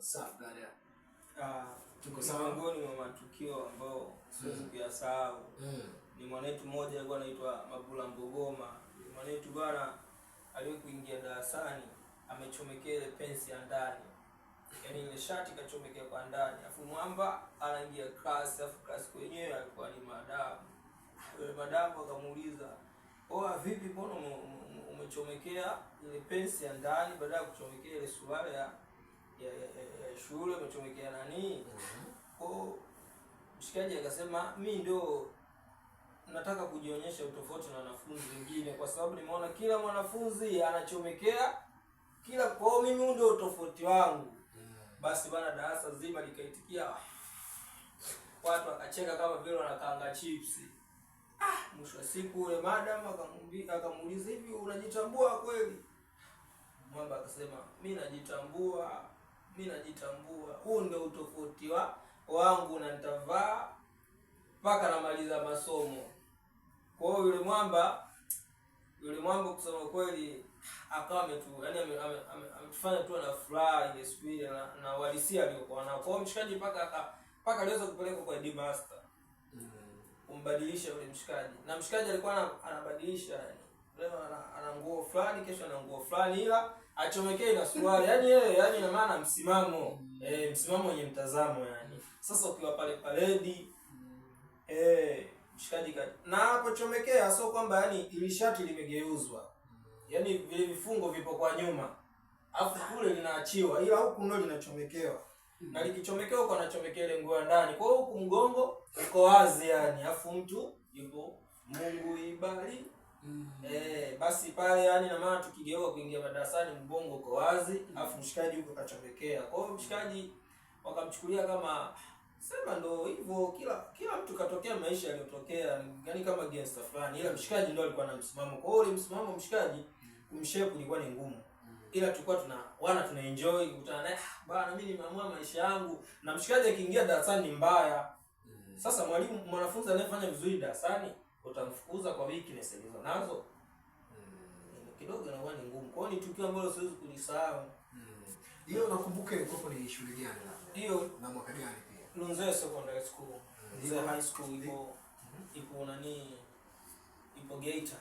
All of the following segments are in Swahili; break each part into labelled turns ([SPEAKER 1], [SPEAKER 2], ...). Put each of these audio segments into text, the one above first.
[SPEAKER 1] Safi brother.
[SPEAKER 2] Ah,
[SPEAKER 1] Tuko sawa?
[SPEAKER 2] Miongoni mwa matukio ambayo siwezi kuyasahau ni mwanetu mmoja alikuwa anaitwa Mabula Mbogoma. Mwanetu bwana aliwahi kuingia darasani amechomekea ile pensi ya ndani, yaani ile shati kachomekea kwa ndani, afu mwamba anaingia class, afu class kwenyewe alikuwa ni madamu. Yule madamu akamuuliza, "Oa, vipi, mbona umechomekea ile pensi ya ndani baada ya kuchomekea ile suruali ya shule, umechomekea nani?" Kwa mshikaji akasema, "Mi ndio nataka kujionyesha utofauti na wanafunzi wengine, kwa sababu nimeona kila mwanafunzi anachomekea kila, kwa hiyo mimi huu ndio utofauti wangu." Basi bana, darasa zima likaitikia, watu wakacheka kama vile wanakaanga chips. Ah, mwisho wa siku yule madam akamuuliza, "Hivi unajitambua kweli?" Mwamba akasema, "Mi najitambua, mi najitambua, huu ndio utofauti wangu na nitavaa mpaka namaliza masomo." Kwa hiyo yule mwamba kusema kweli akawa yani ametufanya tu na furaha ile siku ile na uhalisia aliyokuwa nao. Kwa hiyo mshikaji mpaka aliweza kupelekwa kwa headmaster kumbadilisha yule mshikaji, na mshikaji alikuwa anabadilisha, yani leo ana nguo fulani, kesho ana nguo fulani, ila achomekee na suruali. Yani yeye, yani ina maana msimamo, msimamo wenye mtazamo yani. Sasa ukiwa pale paredi, mshikaji na hapo chomekea, sio kwamba yani ili shati limegeuzwa, yani vile vifungo vipo kwa nyuma, afu kule linaachiwa, ila huku ndio linachomekewa, na likichomekewa huko anachomekea ile nguo ya ndani, kwa hiyo huku mgongo uko wazi yani, afu mtu yupo Mungu ibali. Basi pale yani na maana tukigeuka kuingia madarasani mgongo uko wazi, afu mshikaji huko kachomekea. Kwa hiyo mshikaji wakamchukulia kama, sema ndo hivyo, kila mtu katokea maisha yaliyotokea, yani kama gangster fulani, ila mshikaji ndo alikuwa na msimamo. Kwa hiyo ule msimamo mshikaji kumshape ilikuwa ni ngumu, ila tulikuwa tuna wana tuna enjoy kukutana naye. "Ah, bana, mimi nimeamua maisha yangu." Na mshikaji akiingia darasani ni mbaya. Sasa mwalimu, mwanafunzi anayefanya vizuri darasani utamfukuza kwa weakness alizo nazo, kidogo inakuwa ni ngumu. Kwa hiyo ni tukio ambalo siwezi kulisahau.
[SPEAKER 1] Hiyo nakumbuka ilikuwa ni shule gani labda?
[SPEAKER 2] Hiyo
[SPEAKER 1] Na mwaka gani pia?
[SPEAKER 2] Lunzewe Secondary School, Lunzewe High School ipo nani, ipo Geita.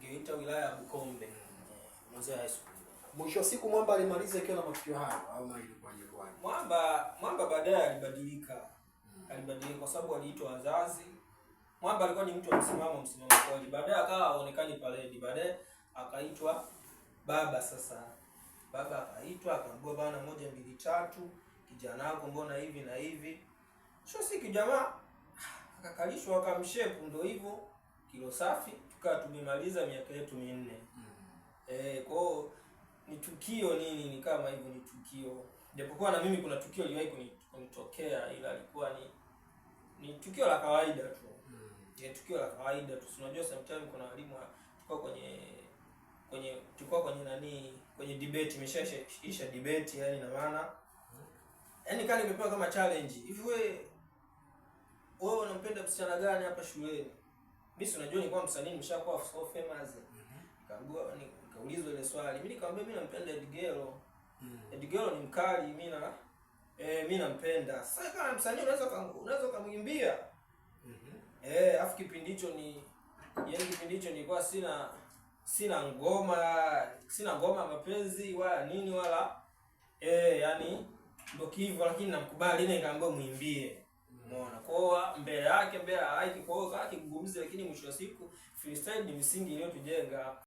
[SPEAKER 2] Geita, wilaya ya Bukombe. Lunzewe High School.
[SPEAKER 1] Mwisho wa siku Mwamba alimaliza ikiwa na matukio hayo au na ilikuwaje kwaje?
[SPEAKER 2] Mwamba baadaye alibadilika. Alibadilika kwa sababu aliitwa wazazi. Mwamba alikuwa ni mtu wa msimamo, msimamo kweli. Baadaye akawa haonekani paredi. Baadaye akaitwa baba sasa. Baba akaitwa akaambiwa, "Bana, moja mbili tatu, kijana wako mbona hivi na hivi?" Sio si kijamaa akakalishwa, akamshepu, ndio hivyo, kilo safi, tukawa tumemaliza miaka yetu 4. Kwa hiyo ni tukio nini, ni kama hivyo, ni tukio. Japokuwa na mimi kuna tukio liliwahi kunitokea, ila alikuwa ni tukio la kawaida tu. Ni tukio la kawaida tu. Si unajua sometimes kuna walimu tulikuwa kwenye tulikuwa kwenye nani, kwenye debate, imeshaisha debate, yani na maana yani kama nimepewa kama challenge hivi, "Wewe unampenda msichana gani hapa shuleni?" Mimi si unajua nilikuwa msanii, nimeshakuwa so famous. Nikaambiwa, nikaulizwa ile swali. Mimi nikamwambia mimi nampenda Edgelo. Edgelo ni mkali, mimi nampenda. Sasa kama msanii unaweza kumwimbia. Afu kipindi hicho ni yaani kipindi hicho nilikuwa sina ngoma ya mapenzi wala nini wala, yani ndo hivyo, lakini namkubali ile, nikaambiwa muimbie. Umeona? Kwa hiyo mbele yake, mbele ya like, kwa hiyo kaka kigugumizi, lakini mwisho wa siku freestyle ni misingi iliyotujenga.